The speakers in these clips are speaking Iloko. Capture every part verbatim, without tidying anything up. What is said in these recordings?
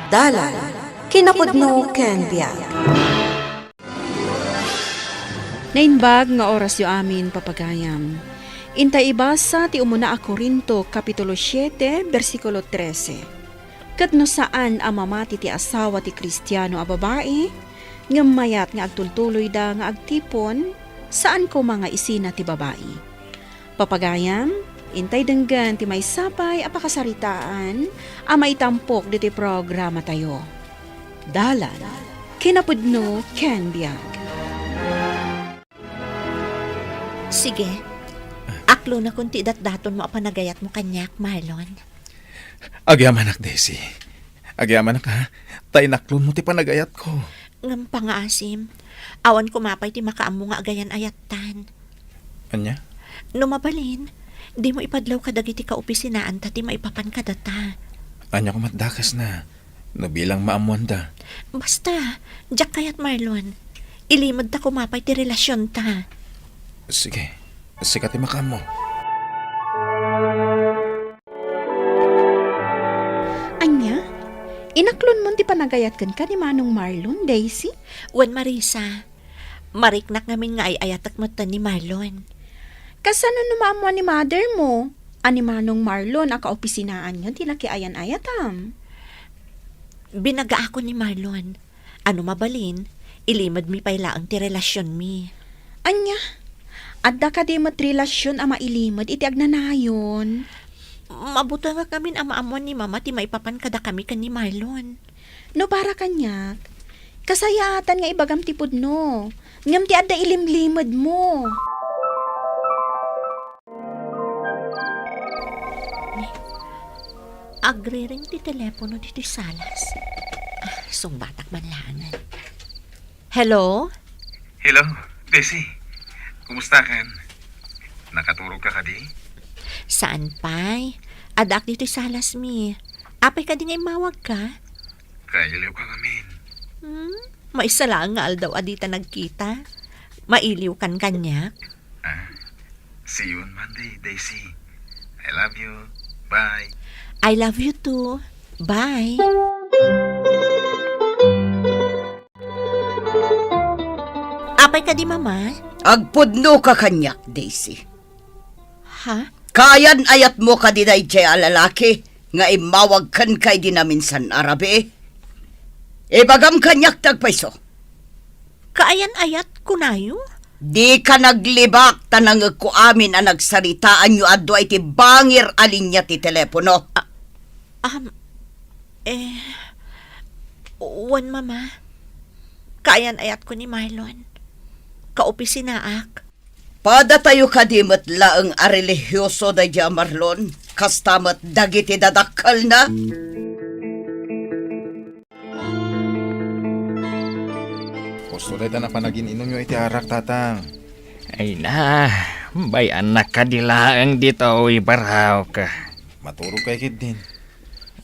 Dalan, kinapudno ken biag. Naimbag nga orasyo amin, papagayam. Intay ibasa ti umuna a Corinto, Kapitulo siete, bersikulo trese. Ket no saan a mamati ti asawa ti Kristiano a babai, ngem mayat nga agtultuloyda nga agtipon, saan koma nga isina ti babai. Papagayam, intay denggen ti maysa pay a pakasaritaan a maitampok ditoy programatayo. Dalan, kinapudno ken biag. Sige. Aklonakon ti datdatonmo a panagayatmo kaniak, Marlon. Agyamanak, Daisy. Agyamanak, ha? Ta inaklonmo ti panagayatko. Ngem pangaasim, awan koma pay ti makaammo nga agayan-ayattan. Ania? No mabalin, dimo ipadlaw kadagiti kaopisinaanta ti maipapan kadata. Ania koma ti dakesna? No bilang maammoanda. Basta, diak kayat, Marlon. Ilimedta koma pay ti relasionta. Sige, sika ti makaammo. Ania? Inaklonmon ti panagayat kenka ni Manong Marlon, Daisy? Wen, Marisa, mariknak ngamin nga ay-ayatek metten ni Marlon. Kasano no maammoan ni mother mo a ni Manong Marlon a kaopisinaanyo ti nakiayan-ayatam? Binagaakon ni Marlon. A no mabalin, ilimedmi pay laeng ti relasionmi. Ania? Adda kadi met relasion a mailimed iti agnanayon? Mabutengak ngamin a maammoan ni Mama ti maipapan kadakami ken ni Marlon. No para kaniak, kasayaatan nga ibagam ti pudno, ngem ti adda ilimlimedmo. Agriring ti telepono ditoy salas. Ah, sungbatak man laengen. Hello? Hello, Desi. Kumusta kan? Nakaturog ka kadi? Saan pay? Addaak ditoy salas mi. Apay kadi nga immawag ka? Kailiw ka ngamin. Hmm? Maysa laeng nga aldaw a dita nagkita. Mailiw kan kaniak? Ah, see you on Monday, Daisy. I love you. Bye. I love you too. Bye. Apay kadi, Mama? Agpudno ka kaniak, Daisy. Ha? Kaayan-ayatmo kadi daydiay a lalaki nga immawag kenka idi naminsan a rabii? Ibagam kaniak ti agpayso. Kaayan-ayat kunayo? Dika naglibak ta nangegko amin a nagsaritaanyo a dua iti bangir a linia ti telepono. Ah, um, eh, wen, Mama. Kaayan-ayatko ni Marlon. Kaopisinaak. Padatayo kadi met laeng a relihioso daydiay a Marlon, kasta met dagiti dadakkelna. Husto dayta napan agin-inumyo iti arak, Tatang. Ay na, bay-annak kadi laeng ditoy, barok. Maturog kay ketdin.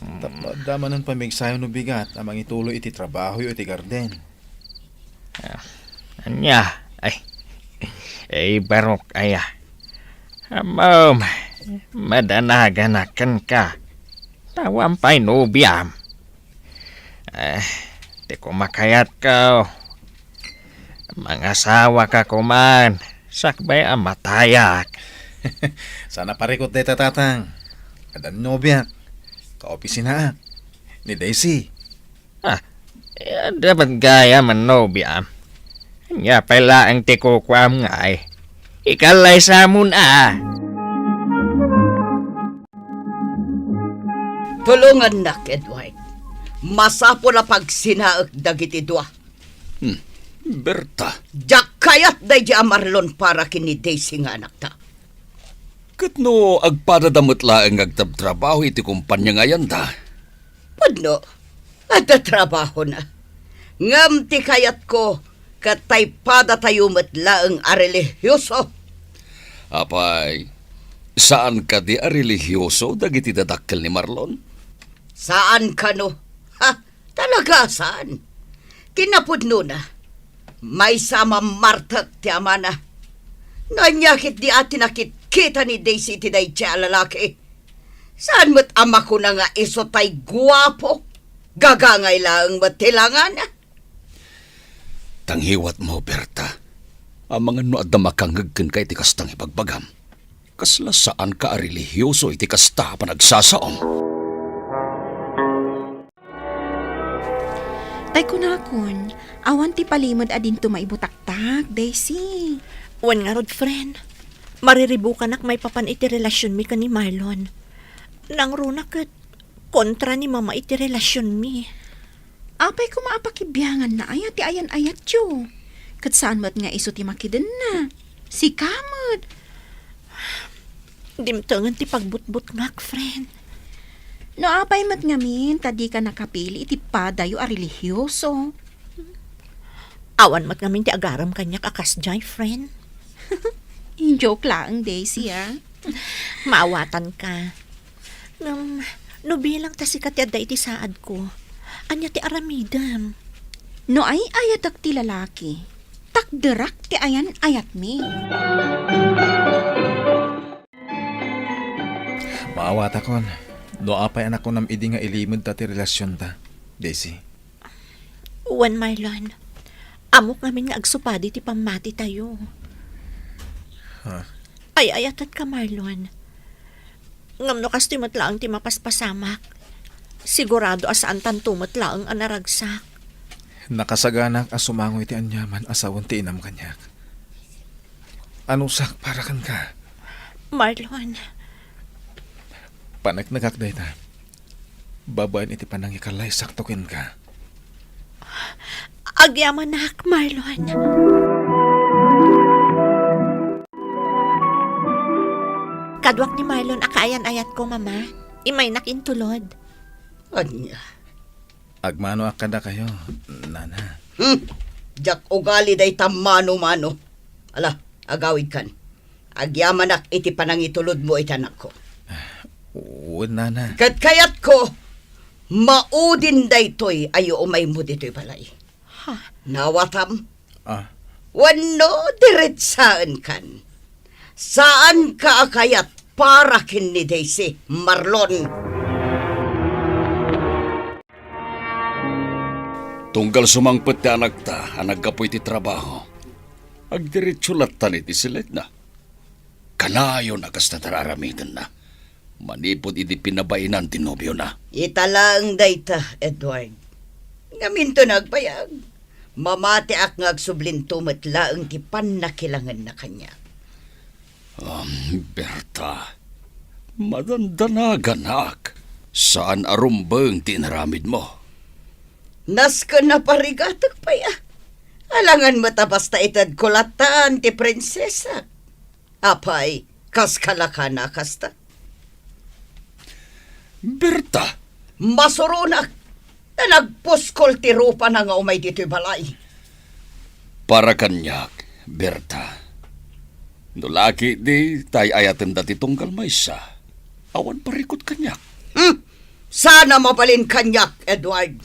Tapno adda manen pamigsayo no bigat a mangituloy iti trabahoyo iti garden. Ah, ania? Ay, ay, barok aya. Ammom, madanaganak kenka. Awan pay nobiam. Eh, ti kumakayatko, mangasawaka koman, sakbay a matayak. Saan a parikut dayta, Tatang. Addan nobiak, kaopisinaak, ni Daisy. Ah, eh, adda met gayam a nobiam. Ania pay laeng ti kukuam ngay? Ikallaysamon a. Tulongannak, Edward. Masapul a pagsinaek dagiti dua. Hmm, Berta. Diak kayat daydiay a Marlon para ken ni Daisy nga anakta. Ket no agpadada met laeng nga agtrabtrabaho iti kompania nga ayanda? Pudno, adda trabahona. Ngem ti kayatko, ket ta ipadatayo met laeng a relihioso. Apay, saan kadi a relihioso dagiti dadakkel ni Marlon? Saan kano? Ha? Talaga saan. Ti napudnona, maysa a mammartek ti amana. No ania ketdi a ti nakitkita ni Daisy iti daydiay a lalaki? Saan met a makuna nga isu tay guapo? Gagangay laeng met ti langana. Tangiwatmo, Berta. Amangan no adda makangngeg kenka iti kasta nga ibagbagam. Kasla saanka a relihioso iti kasta a panagsasaom. Tay kunakon, awan ti palimed a dinto maibutaktak, Daisy. Wen ngarud, friend. Mariribukanak maipapan iti relasionmi ken ni Marlon. Nangruna ket kontra ni Mama iti relasionmi. Apay koma a pakibianganna aya ti ayan-ayatyo? Ket saan met nga isu ti makidenna. Sika met. Dimtengen ti pagbutbutngak, friend. No apay met ngamin ta dika nakapili iti padayo a relihioso? Awan met ngamin ti agarem kaniak a kasdiay, friend. Joke laeng, Daisy, ah. Maawatanka. Ngem, no bilang ta sika ti adda iti saadko, ania ti aramidem? No ay-ayatek ti lalaki, takderak ti ayan-ayatmi. Maawatakon, no apay a nakunam idi nga ilimedta ti relasionta, Daisy. Wen, Marlon, ammok ngamin nga agsupadi ti pammatitayo. Ha? Ay-ayatenka, Marlon. Ngem no kastoy met laeng ti mapaspasamak, sigurado a saantanto met laeng a naragsak. Nakasaganak a sumangoy ti aniaman a sawen ti inam kaniak. Anusak para kenka? Marlon. Paneknekak dayta. Babaen iti panangikalaysakto kenka. Agyamanak, Marlon. Kaduak ni Marlon a kaayan-ayatko, Mama. Imaynak intulod. Ania? Agmanoak kadakayo, Nana. Hmm, diak ugali dayta mano-mano. Ala, agawidkan. Agyamanak iti panangitulodmo iti anakko. Wen, Nana. Ket kayatko, maudin daytoy a iumaymo ditoy balay. Ha? Nawatam? Ah. Wenno diretsaenkan. Saanka a kayat para ken ni Daisy, Marlon. Tunggal sumangpet ti anakta a naggapu iti trabaho, agdiretso lattan iti siletna. Kanayon a kasta ti aramidenna manipud idi pinabainan ti nobiona. Ita laeng dayta, Edward. Ngaminto nga agbayag, mamatiak nga agsublinto met laeng ti pannakilangenna kaniak. Um, Berta, madandanaganak. Saan a rumbeng ti inaramidmo. Nasken a parigatek pay a. Alangan met a basta itedko lattan ti prinsesa. Apay, kas kalakana kasta? Berta! Masuronak! Ta nagpuskol ti rupana nga umay ditoy balay. Para kaniak, Berta. No laki di tay-ayatenda ti tunggal maysa, awan parikut kaniak. Hmm! Sana mabalin kaniak, Edward.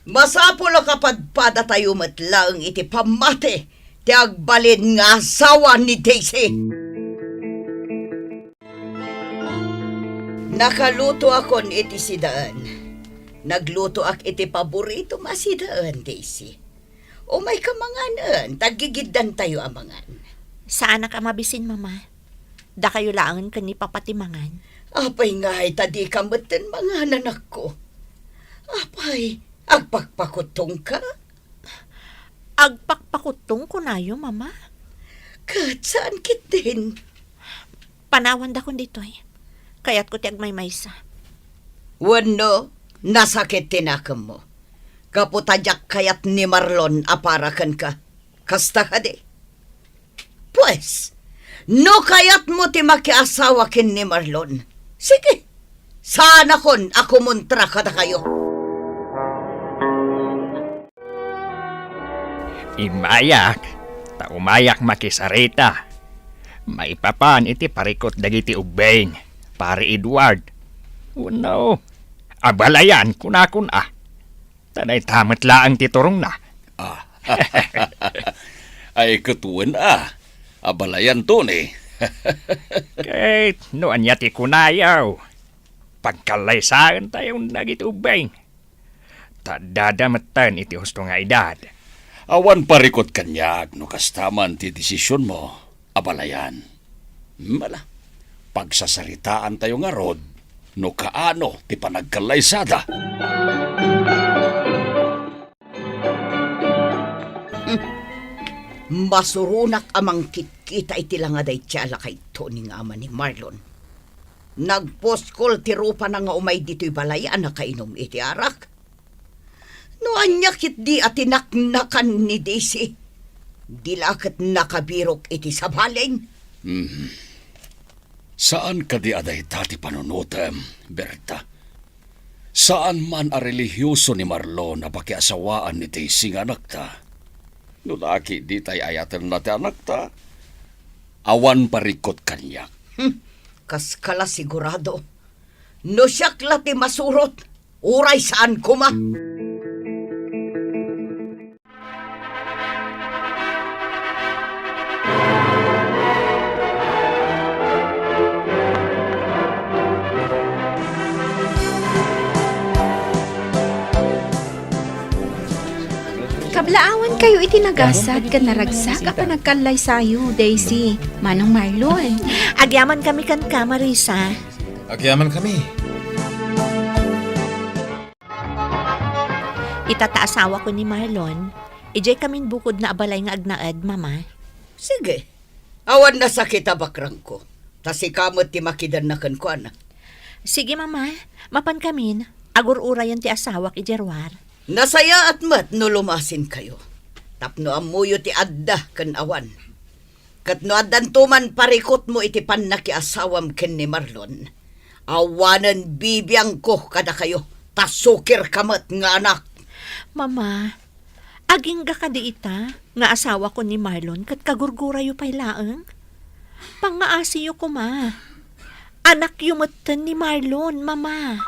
Masapul a kapadpadatayo met laeng iti pammati ti agbalin nga asawa ni Daisy. Nakalutoakon iti sidaen. Naglutoak iti paboritom a sidaen, Daisy. Umayka manganen, ta gigiddantayo a mangan. Saanak a mabisin, Mama. Dakayo laengen ken ni Papa ti mangan. Apay ngay ta dika metten mangan, anakko? Apay, agpakpakuttongka? Agpakpakuttong, kunayo, Mama? Ket saan ketdin? Panawandakon ditoy. Kayatko ti agmaymaysa. Wenno, nasakit ti nakemmo. Gapu ta diak kayat ni Marlon a para kenka. Kasta kadi? Pues, no kayatmo ti makiasawa ken ni Marlon, sige, saanakon a kumontra kadakayo. Immayak, ta umayak makisarita. Maipapan iti parikut dagiti ubbing, Pari Edward. Wenno, abalayan, kunakon a. Ta dayta met laeng ti turongna. Ah. Ay, ket wen a. Abalayan, Tony. Ket no ania ti kunayo, pagkallaysaentayon dagiti ubbing. ta addada metten iti husto nga edad. Awan parikut kaniak no kasta man ti desisionmo, abalayan. Mala, pagsasaritaantayo ngarud no kaano ti panagkallaysada. Masuronak a mangkitkita iti langa dayta a lakayto ni nga ama ni Marlon. Nagpuskol ti rupana nga umay ditoy balay a nakainum iti arak. No ania ketdi a tinaknakan ni Daisy, di la ket nakabirok iti sabali. Mhm. Saan kadi a dayta ti panunotem, Berta? Saan man a relihioso ni Marlon a pakiasawaan ni Daisy nga anakta? No la ketdi tay ayatenna ti anakta, awan parikut kaniak. Hmm, kaska la sigurado. No siak la ti masurot, uray saan koma. Kablaawankayo iti nagasat ken naragsak a panagkallaysayo, Daisy, Manong Marlon. Agyamankami kenka, Marisa. Agyamankami. Ita ta asawakon ni Marlon, idiay kamin bukodna a balay nga agnaed, Mama. Sige. Awan nasakit a bakrangko. Ta sika met ti makidanna kenkuana. Sige, Mama. Mapankamin. Agur-urayen ti asawak idiay ruar. Nasayaat met no lumasinkayo. Tapno ammoyo ti adda ken awan. Ket no addanto man parikutmo iti pannakiasawam ken ni Marlon, awanen bibiangko kadakayo, ta sukirka met nga anak. Mama, agingga kadi ita nga asawakon ni Marlon ket kagurgurayo pay laeng? Pangngaasiyo koma. Anakyo metten ni Marlon, Mama.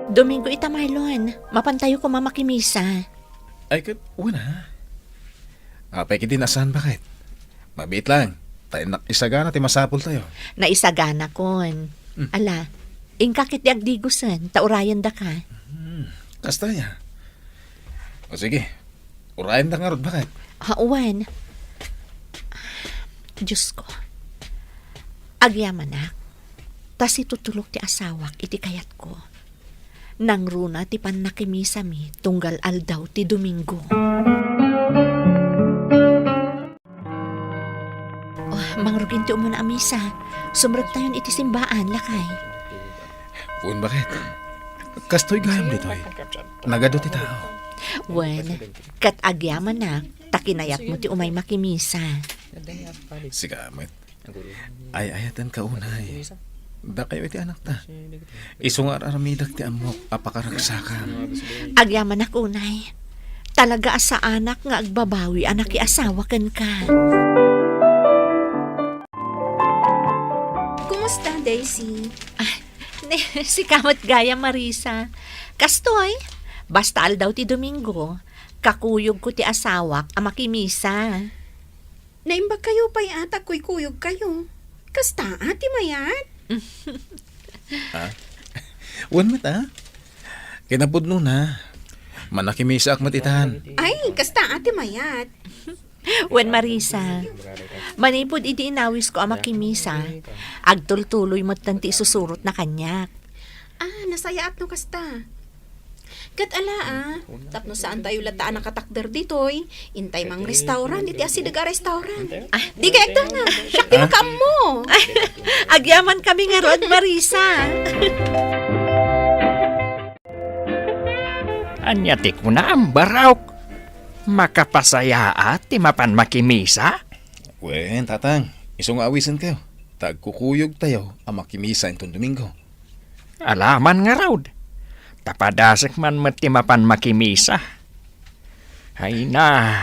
Domingo ita, Marlon. Mapantayo koma makimisa. Ay, ket, wen a. Apay ketdi no saan, baket? Mabiit laeng, ta innak isagana ti masapultayo. Naisaganakon. Hmm. Ala, inka ketdi agdigosen, ta urayendaka. Hmm, kasta aya. O sige, urayenda ngarud, baket? Ha, wen. Diosko, agyamanak, ta situtulok ti asawak iti kayatko. Nangruna ti pannakimisami tunggal aldaw ti Domingo. Oh, mangruginti umuna a misa. Sumrektayon iti simbaan, lakay. Wen, baket? Kastoy gayam ditoy. Nagadu ti tao. Wen, ket agyamanak, ta kinayatmo ti umay makimisa. Sika met. Ay-ayatenka unay. Dakayo iti anakta. Isu nga ar-aramidak ti ammok a pakaragsakam. Agyamanak unay. Talaga a saanak nga agbabawi a nakiasawa kenka. Kumusta, Daisy? Ah, ne, sika met gayam, Marisa. Kastoy, basta aldaw ti Domingo, kakuyogko ti asawak a makimisa. Naimbagkayo pay a ta agkuykuyogkayo. Kasta a ti mayat? Ha? Wen met a. Kinapudnona, mannakimisaak met itan. Ay, kasta a ti mayat. Wen, Marisa, manipud idi inawisko a makimisa, agtultuloy metten ti isusurotna kaniak. Ah, nasayaat no kasta. Ket ala, ah, tapno saantayo latta a nakatakder ditoy, intay mangrestaurant iti asideg a restaurant. Ah, di kay agdanga. Siak ti makaammo. Agyamankami ngarud, Marisa. Ania ti kunaam, Barok? Makapasayaat ti mapan makimisa? Wen, Tatang, isu nga awisenkayo, ta agkukuyogtayo a makimisa inton Domingo. Alaman ngarud, ta padasek man met ti mapan makimisa. Ay na,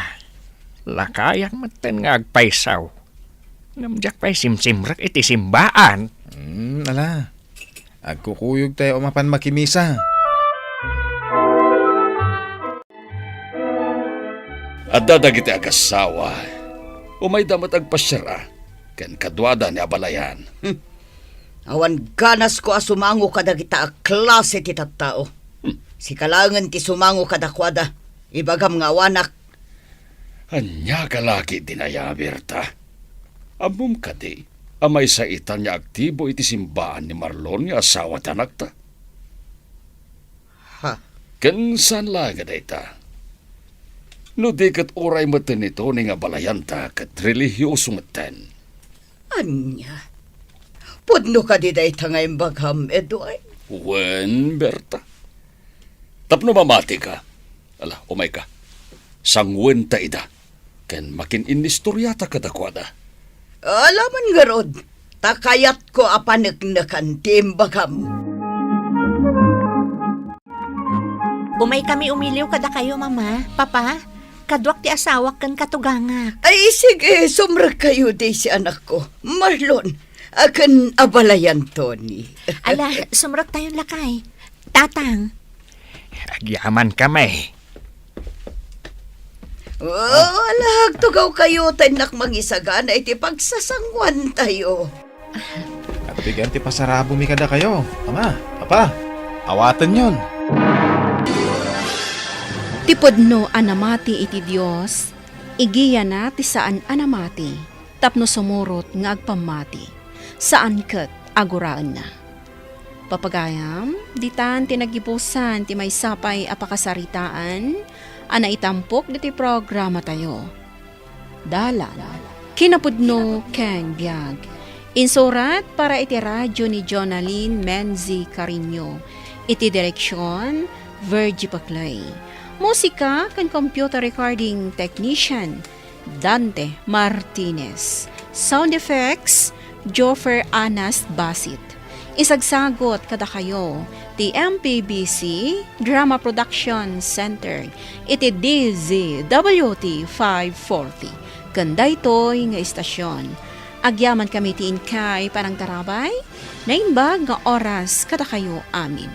lakayak metten nga agpaysaw. Ngem diak pay simsimrek iti simbaan. Hmm, ala. Agkukuyogtayo a mapan makimisa. Adda dagiti agassawa, umayda met agpasiar, ken kaduada ni abalayan. Hmm. Awan ganasko a sumango kadagita a klase ti tattao. Hmm. Sika laengen ti sumango kadakuada. Ibagam nga awanak. Ania ka la ketdi aya, Berta? Ammom kadi a maysa itan nga aktibo iti simbaan ni Marlon nga asawa ti anakta? Ha? Ken saan laeng a dayta. No di ket uray metten ni Tony nga abalayanta ket relihioso metten. Ania? Pudno kadi dayta nga imbagam, Edward? Wen, Berta. Tapno mamatika. Ala, umayka. Sanguenta ida. Ken makin-innistoriata kadakuada. Alaman ngarud, ta kayatko a paneknekan ti imbagam. Umaykami umiliw kadakayo, Mama, Papa. Kaduak ti asawak ken katugangak. Ay, sige, sumrekkayo daysi anakko. Marlon, a ken abalayan Tony. Ala, sumrektayon lakay. Tatang. Agyamankami. Oh, ala, agtugawkayo, ta innak mangisagana iti pagsasanguantayo. Agbigen ti pasarabomi kadakayo, Ama, Papa, awatenyon. Ti pudno a namati iti Dios, igiyana ti saan a namati tapno sumurot nga agpammati, saan ket a guraenna. Papagayam, ditan ti nagibusan ti maysa pay a pakasaritaan a naitampok ditoy programatayo. Dalan, kinapudno ken biag. Insurat para iti radyo ni Jonalyn Menzi Cariño. Iti direksion, Virgie Paclay. Musika ken computer recording technician, Dante Martinez. Sound effects, Joffer Anas Basit. Isagsagot kadakayo ti M P B C Drama Production Center iti D Z W T five forty. Ken daytoy nga istasyon, agyamankami ti inkay panangtarabay, naimbag nga oras kadakayo amin.